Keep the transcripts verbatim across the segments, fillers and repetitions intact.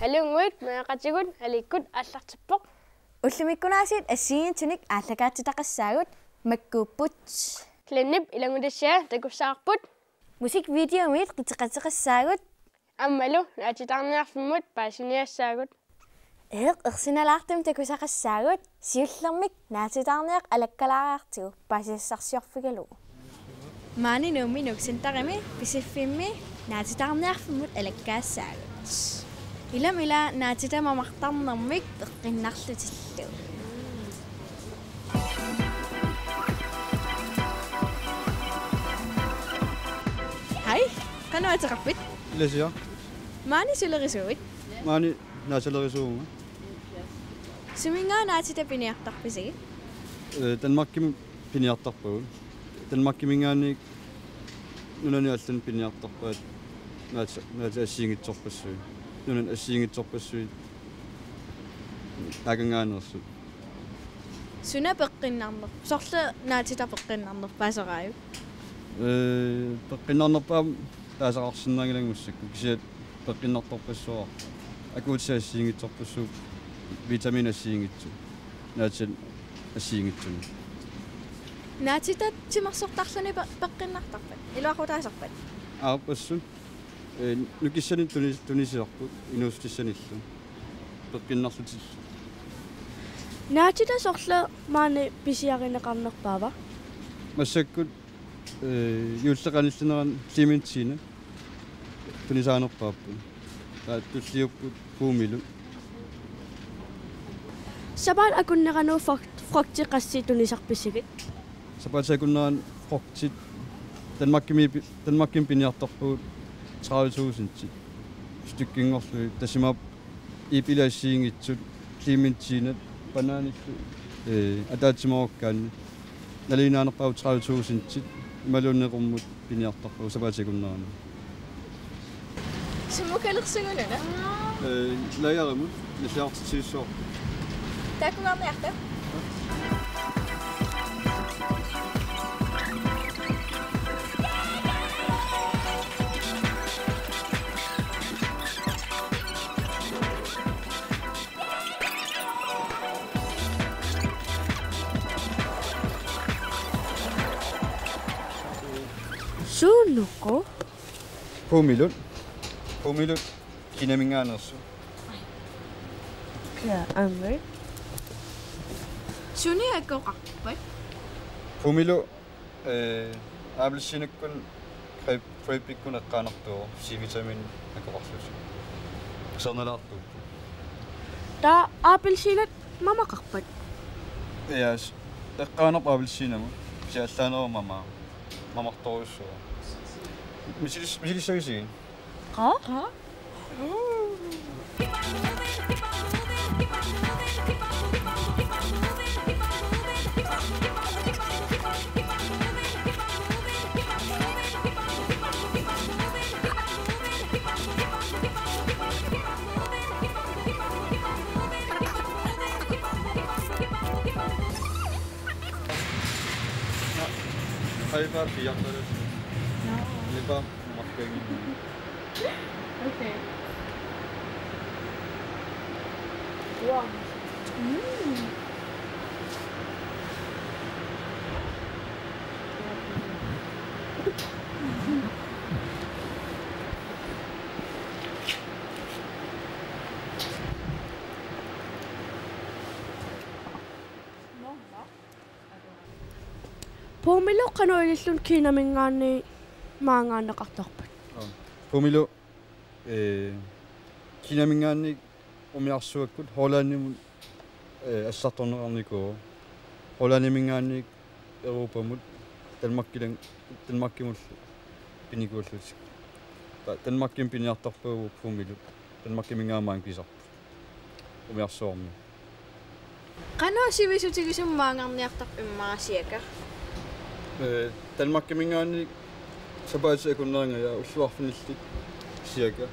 Aluunnguit, meeraqatigut, aliikkut aallartippoq. Ullumikkut aasiit assigiinngitsunik aallakaatitaqassaagut, makkuupput. Lennip ilanngutassiaa takussavarput. Musikvideomiit qiteqateqassaagut. Aammalu naatitaarniarfimmut paasiniassaagut. Eeq, ersinalaartumik takusaqassaagut, siullermik naatitaarniaq alakkalaariartigu paasisassarsiorfigalugu. Maani Nuummi Nuuk Centerimi Pisiffimmi naatitaarniarfimmut alakkaassaagut. Ilami ila naatitat mamartarnermik peqqinnarlutillu. Hej, qanoq ateqarpit? Lasia. Maani sulerisuuit? Maani naatilerisuuvunga. Suminngaanniit naatitat piniartarpisigit? Ee, Danmarkimi piniartarpagut. Danmarkiminngaanniit nunani allani piniartarpaat naat-, naatit assigiinngitsorpassuit. Nunani assigiinngitsorpassuit. Taakanngaanneersut. Suna peqqinnarner-, sorleq naatitat peqqinnarnerpaasaraajuk? Ee, peqqinnarnerpaamik taasaqarsinnaanngilanga massakkut, kisianni peqqinnartorpassuaqarpoq. Akuutisat assigiinngitsorpassuit, vitamiinit assigiinngitsut, naatitat assigiinngitsunik. Naatitat timersortarluni pe-, peqqinnartarpat? Iluaqutaasarpat? Aap, assut. Ee, nukissanik tuni-, tunisisarput, inuussutissanillu. Peqqinnarlutillu. Naatitat sorleq maani pisiarineqarnerpaava? Massakkut, ee, juulleqanillinerani clementinat tunisaanerpaapput. Taava tulliupput puumilu. Sapaatip akunnerani frugt-, frugtit qassit tunisarpisigit? Sapaatip akunnerani frugtit Danmarkimi pi-, Danmarkimi piniartarpagut tredive tusindit. Stykkinngorlugit, tassa imaappoq æblit assigiinngitsut, clementinat, bananillu, ee, ataatsimoorukkaanni. Nalinginnaannerpaavoq tredive tusindit, imaluunniit qummut piniartarpagut sapaatip akunnerani. Sumukalersugununa? Ee, lagerimut, nalliartitsivissuaq. Taakkuugarniarta? Suunuku? Puumilut. Puumilut Kinaminngaanneersut. Kia amri. Suni akoqarpat? Puumilu, ee, appelsiinikkut grape-, grapekkut eqqaanartuuvoq, C-vitamin akoqarlutik. Sernalaartuupput. Taava appelsiinat mamaqarpat? Yes. Eqqaanarpoq appelsiinamut. Kisianni allaaneruvoq mamaat. Mamartorujussuuvoq. Misilis-, misilissavisigit? Qaa? Qaa? Hej, bare fire. Nå. Det er bare nummer fem. Okay. Wow. Mm. Puumilu qanoq ililluni Kinaminngaanniit maanngaanneqartarpat? Aa. Puumilu, ee, Kinaminngaanniit umiarsuakkut Hollandimut, ee, assartorneqarnikuuvoq. Hollandiminngaanniit Europamut, Danmarkilang-, Danmarkimullu pinikuullutik. Ta-, Danmarkimi piniartarpagut puumilu. Danmarkiminngaanniit maannga pisarput. Umiarsuarmi. Qanoq sivisutigisumik maanngarniartarpa immaqa cirka? Ee, Danmarkiminngaanniit sapaatip akunneri ja ullut arfinillit cirka.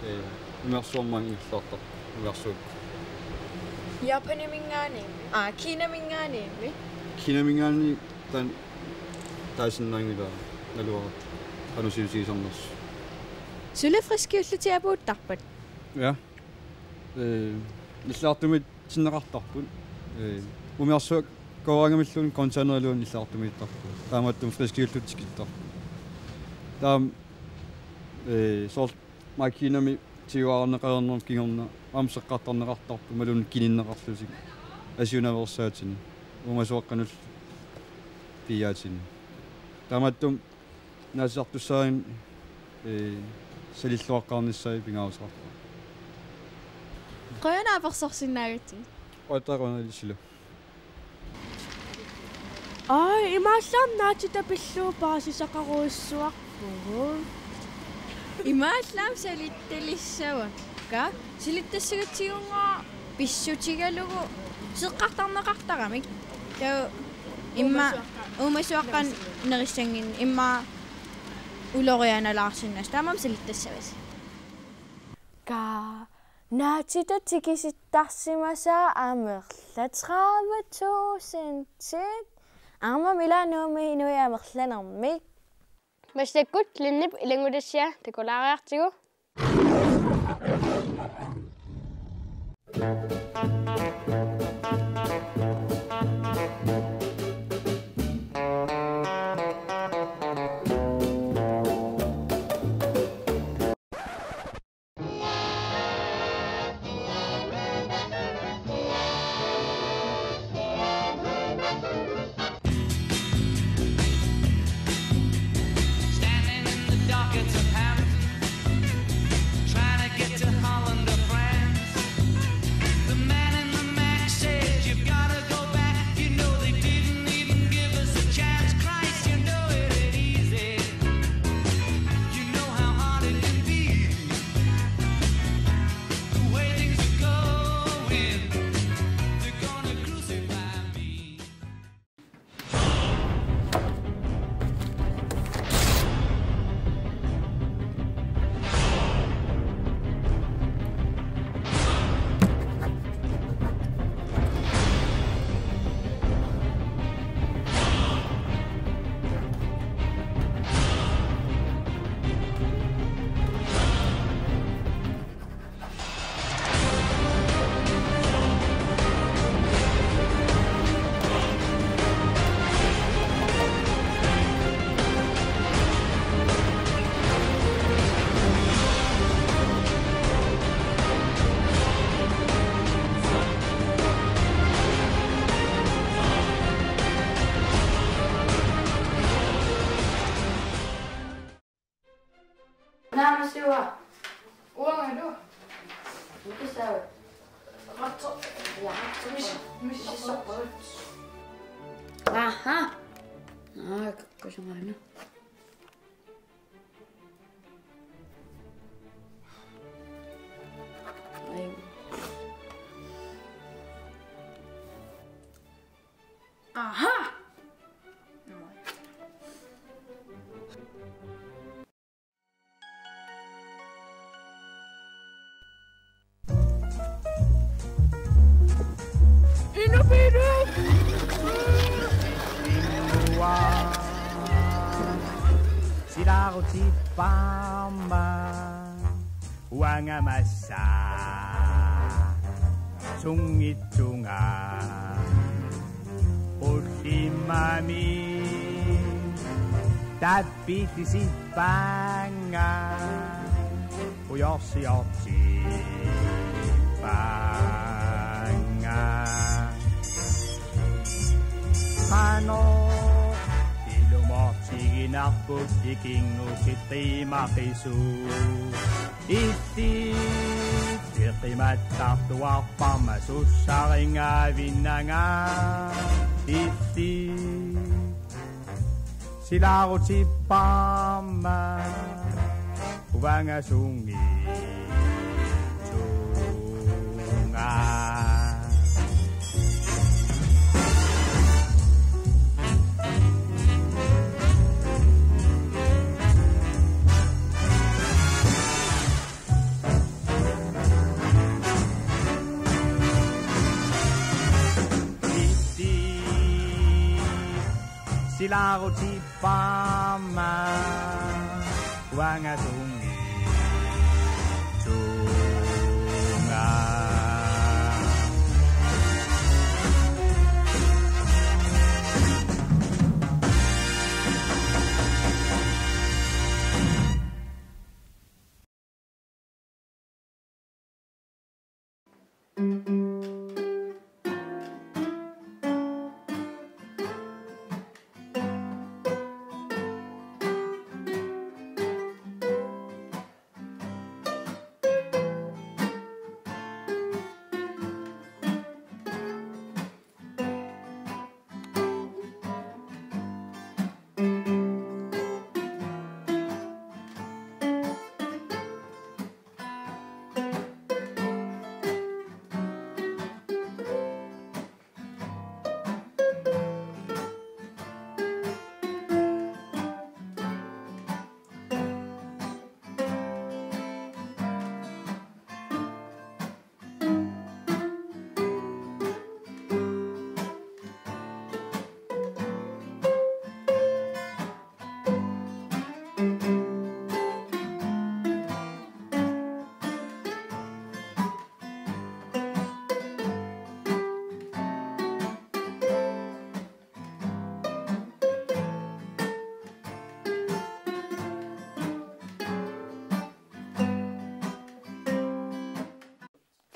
Ee, umiarsuarmi maannga ingerlaartarput, umiarsuakkut. Japaniminngaanniimmi? Aa, Kinaminngaanniimmi? Kinaminngaanniit taanna taasinnaanngilara, naluara qanoq sivisutisarnersoq. Suli friskiullutit apuuttarpat? Ja. Ee, nilliartumiitsinneqartarput. Ee, umiarsuaq kooraangamilluunniit containerilluunniit nilliartumiittarput. Taamaattumik friskiullutik tikittarput. Taama, ee, soorlu makiinami tiguarneqareernermut kingorna aamma seqqartarneqartarput imaluunniit kininneqarlutik asiunaveersaatini. Uumasuaqqanullu piiaatini. Taamaattumik naasisartussaagami, ee, salilluaqqaarnissaa pingaaruteqarpoq. Qujanaq apersorsinnaagatsigit. Qujanaq, qujanaq ilissilu. Ai, imaallaat naatitat pillugu paasisaqarujussuarpugut. Imaallaat salittalissavakka. Salittassagatsigu pissutigalugu seqqartarneqartaramik. Taava immaqa uumasuaqqat nerissannginneq immaqa ulorianalaarsinnaasoq. Taamaammat salittassavasi. Kaa, naatitat tikisittarsimasaat amerlat tredive tusindit. Aamma ila Nuummi inuit amerlanermik. Massakkut Lennip ilanngutassiaq takulaariartigu. Standing in the dockets of Hampton, trying to get to Holland or France. The man in the Mac said, "You've gotta go back." You know they didn't even give us a chance. Christ, you know it ain't easy. You know how hard it can be. The way things are going, they're gonna crucify me. Naamasiua. Uangalu. Mikisau. Ratso. Ja. Mis-, mis-, misissorput. Aha. Aa, kakkusungaana. Ai. Aha. Inupiru! Inua. Silaarutippaamma. Uanga massa. Sunngitsunga. Ullimmami. Tap- Pitisippaanga, pujorsiortippaanga. Qanoq ilumortiginarput ikinngutit qiimaqisut. Illit peqimattartuarparma sussarinngavinnanga. Illit Silaarutippaamma uanga sunngitsunga. Itti silaarutippaamma uanga sunngitsunga.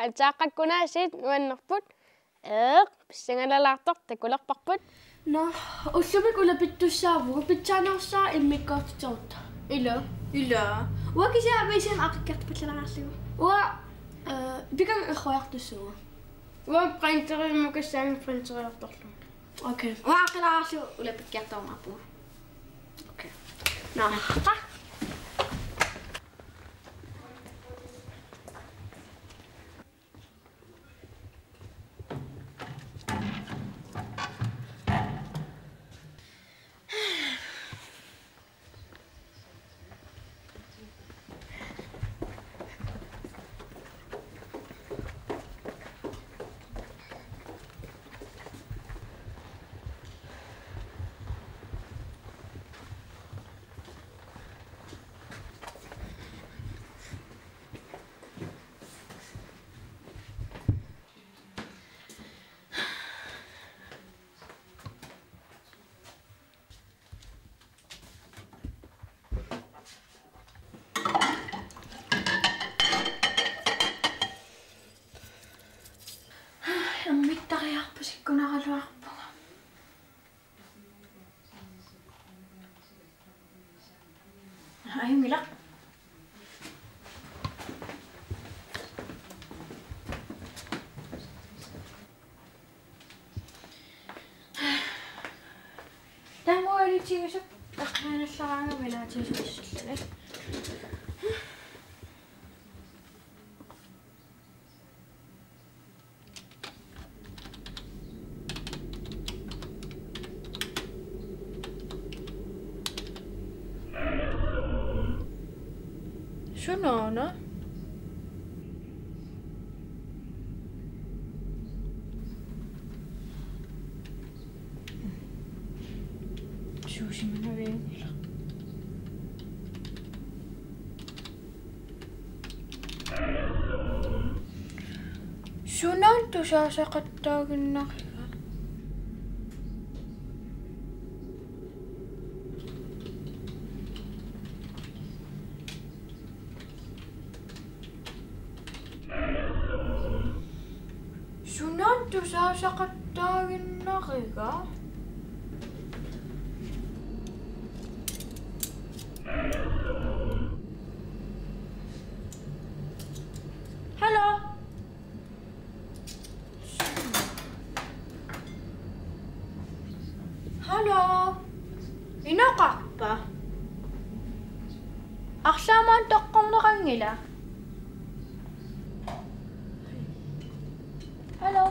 Fantaaqqakkunaasiit nuannerput. Eeq, pissangalalaartoq takulerparput. Nå, ullumi ulapittussaavugut, pitsaanerussaaq immikkoortiterutta. Ila. Ila. Uanga kisianni aviisimi aqikkiartupallalaarlugu. Uanga, eh, pikam erruiartussuugut. Uanga printeriumakassaanga printeriartorlugu. Okay. Uanga aqilaarlugu ulapikkiartorumaarpugut. Okay. Nå. Ernittariarput, ikkunaraluarpunga. Ajunngilaq. Taangualitigisuk, eqqaanallaraangama ilaatigisut assilluni. Sunaana? Suusimanavianngilaq. Sunaana tusaasaqattaaginnariga? Sunaana tusaasaqattaaginnariga? Hallo? Hallo? Inoqarpa? Arlaat maani toqqorneqanngilaq. Hallo?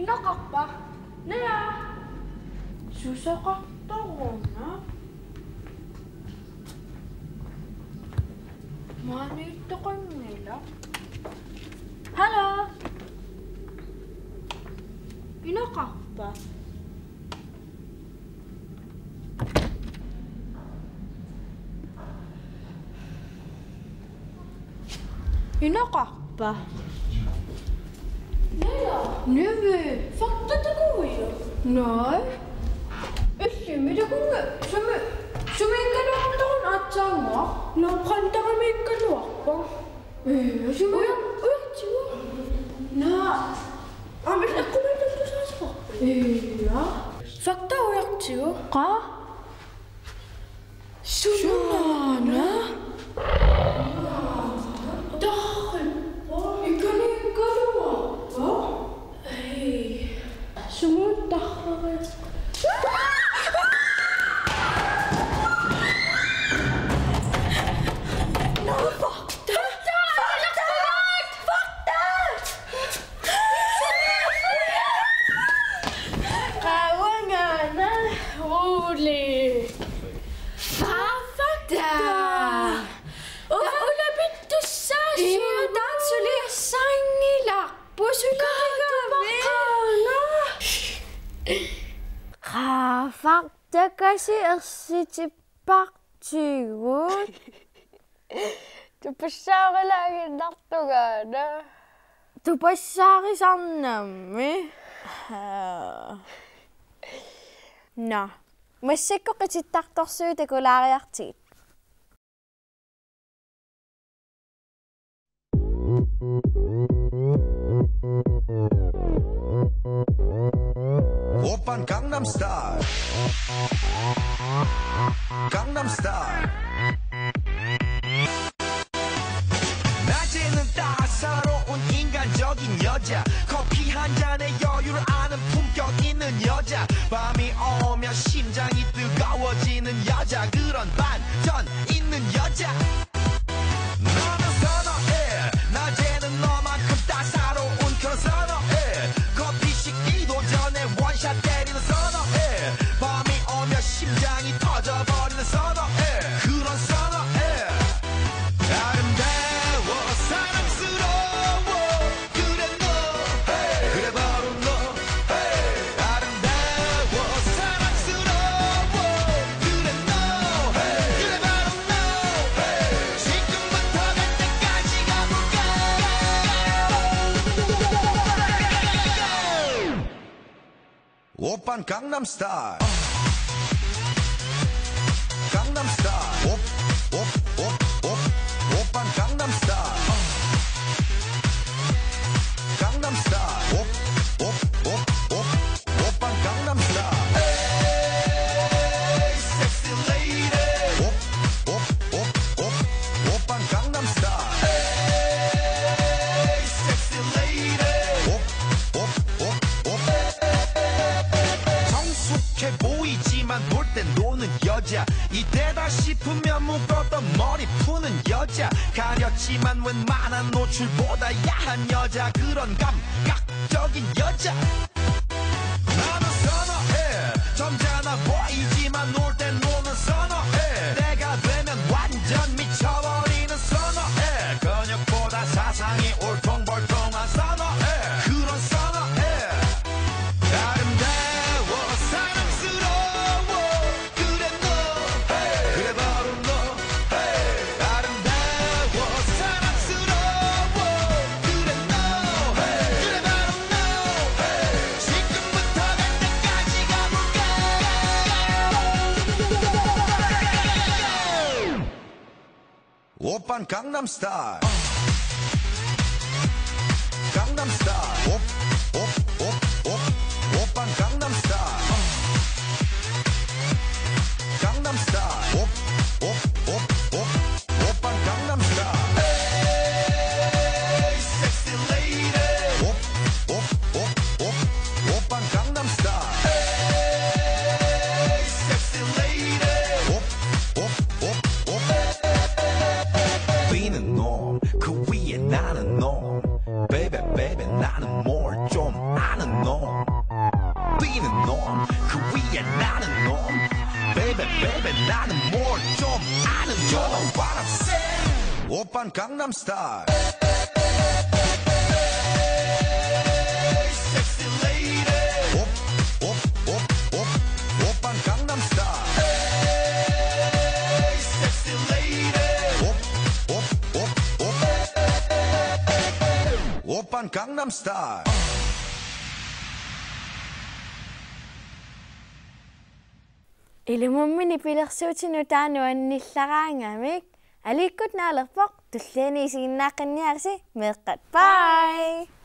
Inoqarpa? Naja. Susoqartoruna. Maaniittoqanngilaq. Hallo. Inoqarpa? Inoqarpa? Naja. Nivi. Fakta takuuiuk? Nej. Illimmi takunnga? Sumi, sumiikkaluartoruna? Saanngua, naa, qantaramiikkaluarpa? Ee, sumi. Ujar-, ujartigu. Naa. Aamma eqqumiittussaassaaq. Ee, naa. Fakta ujartigu. Qaa? Sunaana? Tarrippa. Ikaniikkaluarpa? Ei. Sumut tarrari. Nå, fakta! Fakta! Fakta! Qaavanngaanniit Ole. Fakta! Ulla pittussaassuaq. Ii, taanna suli saanngilaq. Pusulerigaavit. Qaafaq takasi ersitippartigut. Tupassaaralaaginnartungaana. Tupassaarisarnammi. Nå. Massakkut qitittartorsuit takulaariartigit. Oppan Gangnam Style. Gangnam Style. 낮에는 따사로운 인간적인 여자, 커피 한 잔에 여유를 아는 품격 있는 여자, 밤이 오면 심장이 뜨거워지는 여자, 그런 반전 있는 여자. 나는 선어해. 낮에는 너만큼 따사로운 그런 선어해. 커피 식기도 전에 원샷 때리는 선어해. 밤이 오면 심장이 터져버리는 선어해. 그런 선어해. 아름다워, 사랑스러워. 그래 너, 그래 바로 너. 아름다워, 사랑스러워. 그래 너, 그래 바로 너. 지금부터 갈 때까지 가볼까? 오빤 강남스타일. 강남스타일. 옵, 옵, 옵, 옵. 오빤 강남스타일. 강남스타일. 옵, 옵, 옵, 옵. 오빤 강남스타일. Hey, sexy lady. 옵, 옵, 옵, 옵. 오빤 강남스타일. Hey, sexy lady. 옵, 옵, 옵, 옵. 성숙해 보이지만 놀 땐 노는 여자. 이때다 싶으면 묶었던 머리 푸는 여자. 가렸지만 웬만한 노출보다 야한 여자. 그런 감각적인 여자. 나는 선어해. 점잖아 보이지만 놀 땐 노는 선어해. 때가 되면 완전 미쳐버리는 선어해. 근육보다 사상이 울퉁불퉁한 선어해. 그런 선어해. 아름다워, 사랑스러워. 그래 너, 그래 바로 너. 아름다워, 사랑스러워. 그래 너, 그래 바로 너. 지금부터 갈 때까지 가볼까? 오빤 강남스타일. 강남스타일. 옵, 옵, 옵, 옵. 오빤 강남스타일. 강남스타일. 옵, 옵, 옵, 옵. 오빤 강남스타일. Hey, sexy lady. 옵, 옵, 옵, 옵. 오빤 강남스타일. Hey, sexy lady. 옵, 옵, 옵, 옵. 뛰는 놈, 그 위에 나는 놈. Baby, baby, 나는 뭘 좀 아는 놈. 뛰는 놈, 그 위에 나는 놈. Baby, baby, 나는 뭘 좀 아는 놈. You know what I'm saying? 오빤 강남스타일. Hey, sexy lady. 옵, 옵, 옵, 옵. 오빤 강남스타일. Hey, sexy lady. 옵, 옵, 옵, 옵. 오빤 강남스타일. Ilumummi nipilersuutinut taanna nuannillaraangamik. Aliikkut naalerpoq, tulliani isiginnaaqqinniarisi meeqqat. Bye.